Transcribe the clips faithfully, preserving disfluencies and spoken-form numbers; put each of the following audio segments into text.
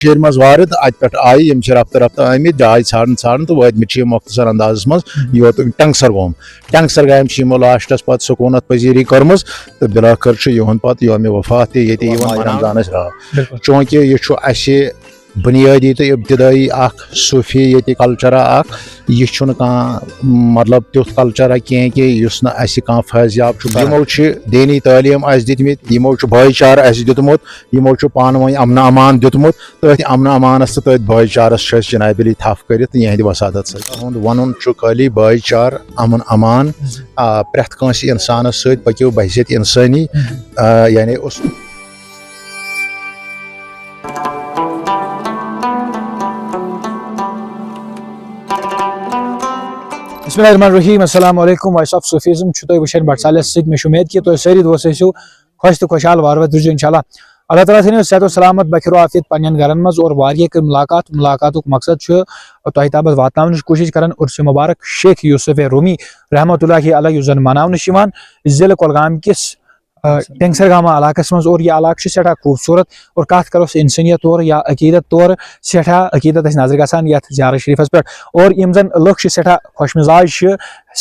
کٔشیٖرِ منٛز وارد، اَتہِ پٮ۪ٹھ آیہِ، یِم چھِ رفتہٕ رفتہٕ آمٕتۍ جاے ژھانٛڈان ژھانٛڈان تہٕ وٲتمٕتۍ چھِ یِم مۄختصر اندازس منٛز یوت ٹنگسر گوم۔ ٹنگسر گامہِ چھِ یِمو لاسٹس پتہٕ سکوٗنت پذیٖری کٔرمٕژ تہٕ بِلٲخٕر چھُ یِہُنٛد پتہٕ یومِ وفات تہِ ییٚتہِ یِوان ماہِ مناونہٕ۔ رمضانس راتھ۔ بِلکُل۔ چوٗنٛکہِ یہِ چھُ اَسہِ بُنیٲدی تہٕ ابتدٲیی اکھ صوٗفی ییٚتہِ کلچرا اکھ، یہِ چھُنہٕ کانٛہہ مطلب تیُتھ کلچرا کینٛہہ کہِ یُس نہٕ اَسہِ کانٛہہ فٲضیاب چھُ کران۔ یِمو چھِ دیٖنی تعلیٖم اَسہِ دِتمٕتۍ، یِمو چھُ بٲے چارٕ اَسہِ دیُتمُت، یِمو چھُ پانہٕ ؤنۍ امنہٕ امان دیُتمُت۔ تٔتھۍ امنہٕ امانس تہٕ تٔتھۍ بٲے چارس چھِ أسۍ جناب علی تھپھ کٔرِتھ یِہنٛدِ وساطت سۭتۍ۔ تُہُنٛد وَنُن چھُ خٲلی بٲے چار، امن امان، آ، پرٛٮ۪تھ کٲنٛسہِ انسانس سۭتۍ پٔکِو بحیثیت انسٲنی، آ، یعنی اس۔ بسم اللہ الرحمن الرحیم۔ السلام علیکم، وائس آف صوفیزم چھُ تُہۍ وٕچھان بٹ سالس سۭتۍ۔ مےٚ چھُ اُمید کہِ تُہۍ سٲری دوست ٲسِو خۄش تہٕ خۄشحال وارٕ وارٕ روٗزِو انشاءاللہ۔ اللہ تعالیٰ تھٲینو صحت و سلامت بکھرو عافیت پننٮ۪ن گرن منٛز اور واریاہ کٔر ملاقات۔ ملاقاتُک مقصد چھُ تۄہہِ تامَتھ واتناونٕچ کوٗشِش کران عرس مبارک شیخ یوسف رومی رحمتہ اللہ علیہ، یُس زن مناونہٕ چھُ یِوان ضلع کۄلگام کِس، آ، ٹینگسر گاما علاقس منٛز۔ اور یہِ علاقہٕ چھُ سٮ۪ٹھاہ خوٗبصوٗرت اور کتھ کرو سُہ انسٲنیت طور یا عقیدت طور سٮ۪ٹھاہ عقیدت اَسہِ نظرِ گژھان یتھ زیارت شریفس پٮ۪ٹھ۔ اور یِم زن لُکھ چھِ سٮ۪ٹھاہ خۄش مزاج چھِ،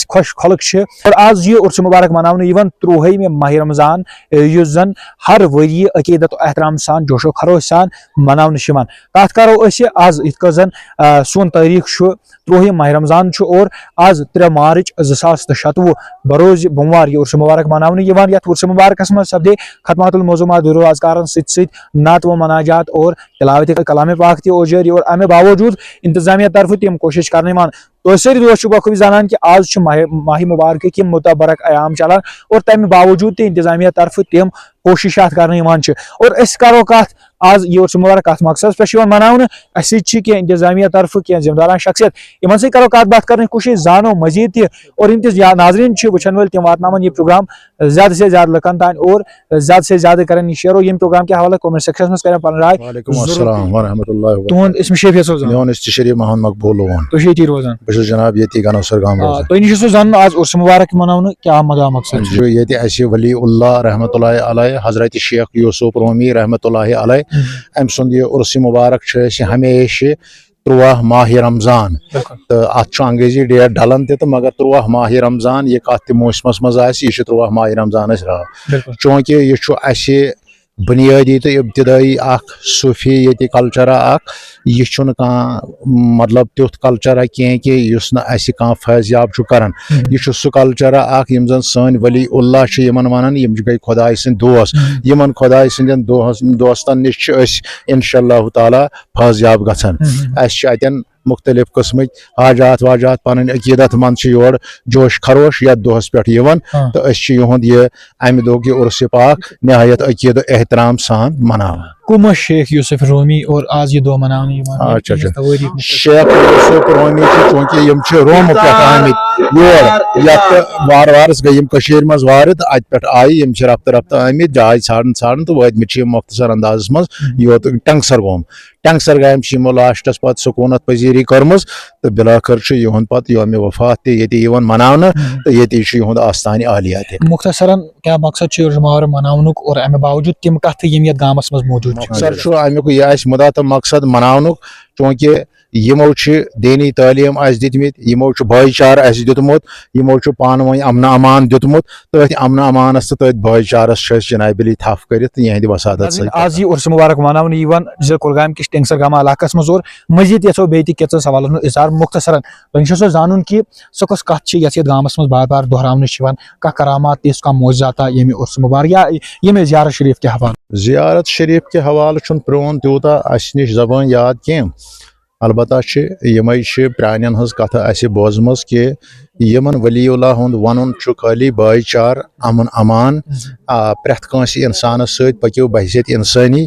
خۄش خلق چھِ۔ اور آز یہِ عرس مبارک مناونہٕ یِوان ترٛوہٲیمہِ ماہِ رمضان، یُس زن ہر ؤری عقیدت و احترام سان، جوش و خروش سان مناونہٕ چھِ یِوان۔ کتھ کرو أسۍ آز یِتھ کٔنۍ زن، آ، سون تٲریخ چھُ ترٛوہِم ماہِ رمضان چھُ اور آز ترٛےٚ مارچ زٕ ساس تہٕ شَتوُہ بروز بوموار یہِ عرس مبارک مناونہٕ یِوان۔ یتھ عرس مبارکس منٛز سپدے ختمات المعظومات درو اذکارن سۭتۍ سۭتۍ نعت و مناجات اور تلاوت کلام پاک تہِ اور جٲری۔ اور امہِ باوجود انتظامیہ طرفہٕ تِم کوٗشش کرنہٕ یِوان۔ تُہۍ سٲری دوست چھِو بخوٗبی زانان کہِ آز چھُ ماہِ، ماہِ مبارکٕکۍ یِم متبرک ایام چلان اور تَمہِ باوجوٗد تہِ انتظامیہ طرفہٕ تِم کوٗشِشات کرنہٕ یِوان چھِ۔ اور أسۍ کرو کتھ آز یہِ عرس مبارک کتھ مقصدس پٮ۪ٹھ چھُ یِوان مناونہٕ، اَسہِ سۭتۍ چھِ کینٛہہ انتظامیہ طرفہٕ کینٛہہ ذمہٕ داران شخصیت، یِمن سۭتۍ کرو کتھ باتھ کرنٕچ کوٗشِش، زانو مزید تہِ۔ اور یِم تہِ یا ناظریٖن چھِ وٕچھن وٲلۍ، تِم واتناون یہِ پروگرام زیادٕ سے زیادٕ لُکن تام اور زیادٕ سے زیادٕ کرن یہِ شیئر اور ییٚمہِ پروگرام کہِ حوالہٕ comment sectionس منٛز کرن پنٕنۍ راے۔ وعلیکم ضروٗر۔ السلام ورحمۃ اللہ وبرکاتہ۔ تُہُنٛد اسم شیخ یَس اوس زن؟ میون اسم چھُ شریف محمد مقبول لون۔ تُہۍ چھِو ییٚتی روزان؟ بہٕ چھُس جناب ییٚتی گنوسر گام آ، روزان۔ تۄہہِ نِش اوسُس زانُن آز عرس مبارک مناونہٕ کیٛاہ مدا مقصد چھُ؟ چھُ ییٚتہِ اَسہِ ولی اللہ رحمۃ اللہ علیہ، حضرت شیخ یوسف رومی رحمۃ اللہ علیہ، ہم۔ أمۍ سُنٛد یہِ عرس مبارک چھُ اَسہِ ہمیشہِ تُرٛواہ ماہِ رمضان۔ بِلکُل۔ تہٕ اَتھ چھُ انگریزی date ڈلان تہِ تہٕ مگر تُرٛواہ ماہِ رمضان، یہِ کَتھ تہِ موسمس منٛز آسہِ، یہِ چھُ تُرٛواہ ماہِ رمضان اَسہِ راتھ۔ بِلکُل۔ چوٗنٛکہِ یہِ چھُ اَسہِ بُنیٲدی تہٕ ابتدٲیی اکھ صوٗفی ییٚتہِ کلچرا اکھ۔ یہِ چھُنہٕ کانٛہہ، مطلب، تیُتھ کلچرا کینٛہہ کہِ یُس نہٕ اَسہِ کانٛہہ فٲضیاب چھُ کران۔ ہم۔ یہِ چھُ سُہ کلچرا اکھ، یِم زن سٲنۍ ولی اللہ چھِ یِمن ونان، یِم چھِ گٔے خۄداے سٕنٛدۍ دوست۔ ہم۔ یِمن خۄداے سٕنٛدٮ۪ن دوس-، دوستن نِش چھِ أسۍ انشاء اللہ تعالیٰ فٲضیاب گژھان۔ ہم۔ اَسہِ چھِ اتٮ۪ن مُختٔلِف قٕسمٕکۍ حاجات واجات، پنٕنۍ عقیدت مند چھِ یور جوش خروش یتھ دۄہس پٮ۪ٹھ یِوان۔ ہاں۔ تہٕ أسۍ چھِ یِہُنٛد یہِ امہِ دۄہُک یہِ عرس پاک نہایت عقیدٕ احترام سان مناوان۔ کُم ٲسۍ شیخ یوسف رومی اور آز یہِ دۄہ مناونہٕ یِوان؟ اچھا، اچھا۔ تِہنٛز توٲریٖخ مُختصر۔ شیخ یوسف رومی چھِ، چوٗنٛکہِ یِم چھِ رومہٕ پٮ۪ٹھ آمٕتۍ یور، یتھ تہٕ وارٕ وارٕ گٔے یِم کٔشیٖرِ منٛز وارٕ تہٕ اتہِ پٮ۪ٹھ آیہِ، یِم چھِ رفتہٕ رفتہٕ آمٕتۍ جاے ژھانٛڈان ژھانٛڈان تہٕ وٲتمٕتۍ چھِ یِم مۄختصر اندازس منٛز یوت ٹنگسر گوم۔ ٹنگسر گامہِ چھِ یِمو لاسٹس پتہٕ سکوٗنت پذیٖری کٔرمٕژ تہٕ بِلٲخٕر چھُ یِہُنٛد پتہٕ یومِ وفات تہِ ییٚتی یِوان مناونہٕ ہم۔ تہٕ ییٚتی چھُ یِہُنٛد آستانہِ عالیہ تہِ۔ مختصراً کیٛاہ مقصد چھُ عرس مبارک مناونُک اور امہِ باوجوٗد تِم کتھٕ یِم یتھ گامس منٛز موجود چھِ؟ مقصد چھُ امیُک یہِ آسہِ مُدا تہٕ مقصد مناونُک، چوٗنٛکہِ یِمو چھِ دیٖنی تعلیٖم اَسہِ دِتمٕتۍ، یِمو چھُ بٲے چارٕ اَسہِ دیُتمُت، یِمو چھُ پانہٕ ؤنۍ امنہٕ امان دیُتمُت، تٔتھۍ امنہٕ امانس تہٕ تٔتھۍ بٲے چارس چھِ أسۍ جناب علی تھپھ کٔرِتھ تِہنٛدِ وساطت سۭتۍ آز یہِ عرس مبارک مناونہٕ یِوان ضلع کۄلگامہِ کِس ٹینگسر گاما علاقس منٛز اور مزید یژھو بیٚیہِ تہِ کینٛژن سوالن ہُنٛد اظہار مختصرن۔ تۄہہِ نِش ٲسو زانُن کہِ سۄ کۄس کتھ چھِ یۄس یتھ گامس منٛز بار بار دۄہراونہٕ چھِ یِوان، کانٛہہ کرامات تِژھ کانٛہہ معجزاتا ییٚمہِ عرس مبارک یا ییٚمہِ زیارت شریف کہِ حوالہٕ؟ زیارت شریف کہِ حوالہٕ چھُنہٕ پرٛون تیوٗتاہ اسہِ نِش زبٲنۍ یاد کینٛہہ۔ البتہ چھِ یِمے چھِ پرٛانٮ۪ن ہٕنٛز کتھٕ اسہِ بوزمٕژ کہِ یِمن ولی اللہ ہُنٛد ونُن چھُ خٲلی بٲے چار، امن امان، آ، پرٛٮ۪تھ کٲنٛسہِ انسانس سۭتۍ پٔکِو بحیثیت انسٲنی،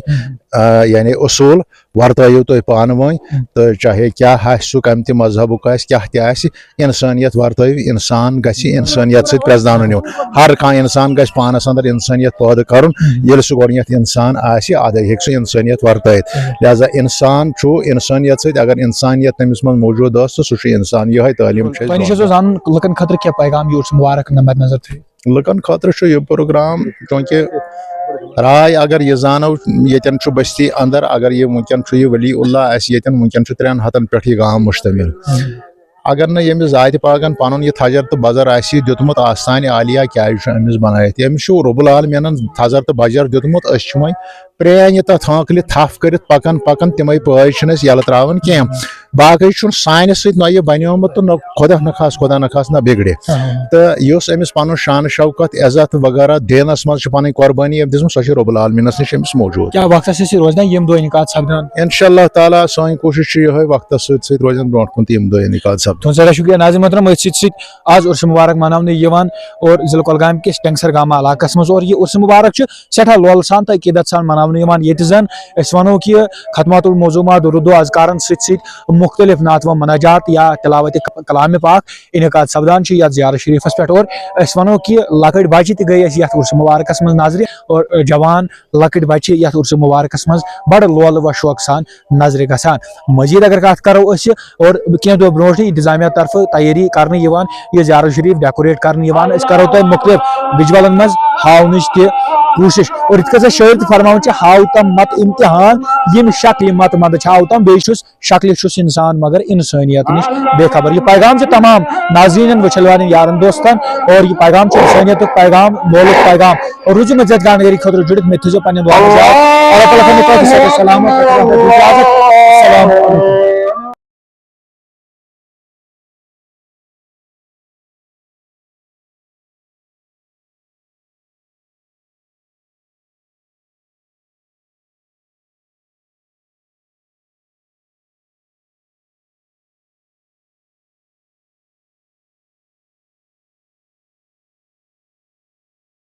آ، یعنی اصوٗل ورتٲیِو تُہۍ پانہٕ ؤنۍ، تہٕ چاہے کیٛاہ آسہِ سُہ، کمہِ تہِ مذہبُک آسہِ، کیٛاہ تہِ آسہِ، انسٲنیت ورتٲوِو، انسان گژھِ انسٲنیت سۭتۍ پرٛزناونہٕ نیُن۔ ہر کانٛہہ انسان گژھِ پانس اندر انسٲنیت پٲدٕ کرُن۔ ییٚلہِ سُہ گۄڈٕنیتھ انسان آسہِ، ادے ہیٚکہِ سُہ انسٲنیت ورتٲوِتھ۔ لہذا انسان چھُ انسٲنیت سۭتۍ، اگر انسانیت تٔمِس منٛز موجود ٲس، تہٕ سُہ چھُ انسان۔ یِہے تعلیٖم چھِ أسۍ تۄہہِ نِش دِوان۔ اوسوٕ زانُن لُکن خٲطرٕ کینٛہہ پیغام یہِ عرس مبارک مد نظر تھٲوِتھ؟ لُکن خٲطرٕ چھُ یہِ پروگرام، چوٗنٛکہِ راے اگر یہِ زانو، ییٚتٮ۪ن چھُ بستی اندر، اگر یہِ وٕنکٮ۪ن چھُ یہِ ولی اللہ اَسہِ ییٚتٮ۪ن، وٕنکٮ۪ن چھُ ترٛٮ۪ن ہتن پٮ۪ٹھ یہِ گام مشتمل۔ اگر نہٕ ییٚمِس ذاتِ پاکن پنُن یہِ تھزر تہٕ بزر آسہِ دیُتمُت آستانہِ عالیہ، کیازِ چھُ أمِس بنٲیِتھ؟ أمِس چھُ رب العالمینن تھزر تہٕ بجر دیُتمُت، أسۍ چھِ وۄنۍ پرٛانہِ تتھ ہانکلہِ تھپھ کٔرِتھ پکان پکان تِمے پٲے چھِنہٕ أسۍ یلہٕ ترٛاوان کینٛہہ۔ باقٕے چھُنہٕ سانہِ سۭتۍ نہ یہِ بنیومُت تہٕ نہ خۄدا نہ خاص، خۄدا نہ خاص نہ بگڑِ۔ تہٕ یُس أمِس پنُن شان شوکت، عزت وغیرہ دینس منٛز چھِ پنٕنۍ قربٲنی أمۍ دِژمٕژ، سۄ چھِ رب العالمینس نِش أمِس موجود۔ کیٛاہ وقتس سۭتۍ سۭتۍ روزِ نا یِم دۄہ انعقاد سپدان؟ انشاء اللہ تعالیٰ سٲنۍ کوٗشش چھِ یِہوٚے، وقتس سۭتۍ سۭتۍ روزن برونٛٹھ کُن تہِ یِم دۄہ انعقاد سپدان۔ تُہُنٛد سٮ۪ٹھاہ شُکریہ ناظرین محترم، أتھۍ سۭتۍ سۭتۍ آز عرس مبارک مناونہٕ یِوان اور ضلع کۄلگامہِ کِس ٹینگسر گامہٕ علاقس منٛز، اور یہِ عرس مبارک چھُ سٮ۪ٹھاہ لولہٕ سان تہٕ عقیٖدت سان مناونہٕ یِوان، ییٚتہِ زن أسۍ ونو کہِ ختمات الموضوعات، درود و اذکارن سۭتۍ سۭتۍ مختلف نعت و مناجات یا تلاوت کلام پاک انعقاد سپدان چھُ یتھ زیارت شریفس پٮ۪ٹھ۔ اور أسۍ ونو کہِ لۄکٕٹۍ بچہِ تہِ گٔے اَسہِ یتھ عرس مبارکس منٛز نظرِ، اور جوان لۄکٕٹۍ بچہِ چھِ یتھ عرس مبارکس منٛز بڑٕ لولہٕ و شوقہٕ سان نظرِ گژھان۔ مزید اگر کتھ کرو أسۍ، اور کینٛہہ دۄہ برونٛٹھٕے انتظامیہ طرفہٕ تیٲری کرنہٕ یِوان، یہِ زیارت شریف ڈیکوریٹ کرنہٕ یِوان، أسۍ کرو تۄہہِ مختلف وجوالن منٛز ہاونٕچ تہِ کوٗشش۔ اور یِتھ کٔنۍ زن شٲعر تہِ فرماوان چھِ، ہاو تم مت امتحان، یِم شکلہِ مت منٛد چھِ ہاو تم، بیٚیہِ چھُس شکلہِ چھُس انسان مگر انسٲنیت نِش بے خبر۔ یہِ پیغام چھُ تمام ناظرینن، وٕچھن والٮ۪ن، یارن دوستن، اور یہِ پیغام چھُ انسٲنیتُک پیغام، مولُک پیغام۔ اور روٗزِو مےٚ زیادٕ جانکٲری خٲطرٕ جُڑِتھ، مےٚ تھٲیزیو پننٮ۪ن دُعاہن منٛز یاد۔ اللہ تعالیٰ تھٲینو تۄہہِ تہِ صحت و سلامت۔ السلام علیکم۔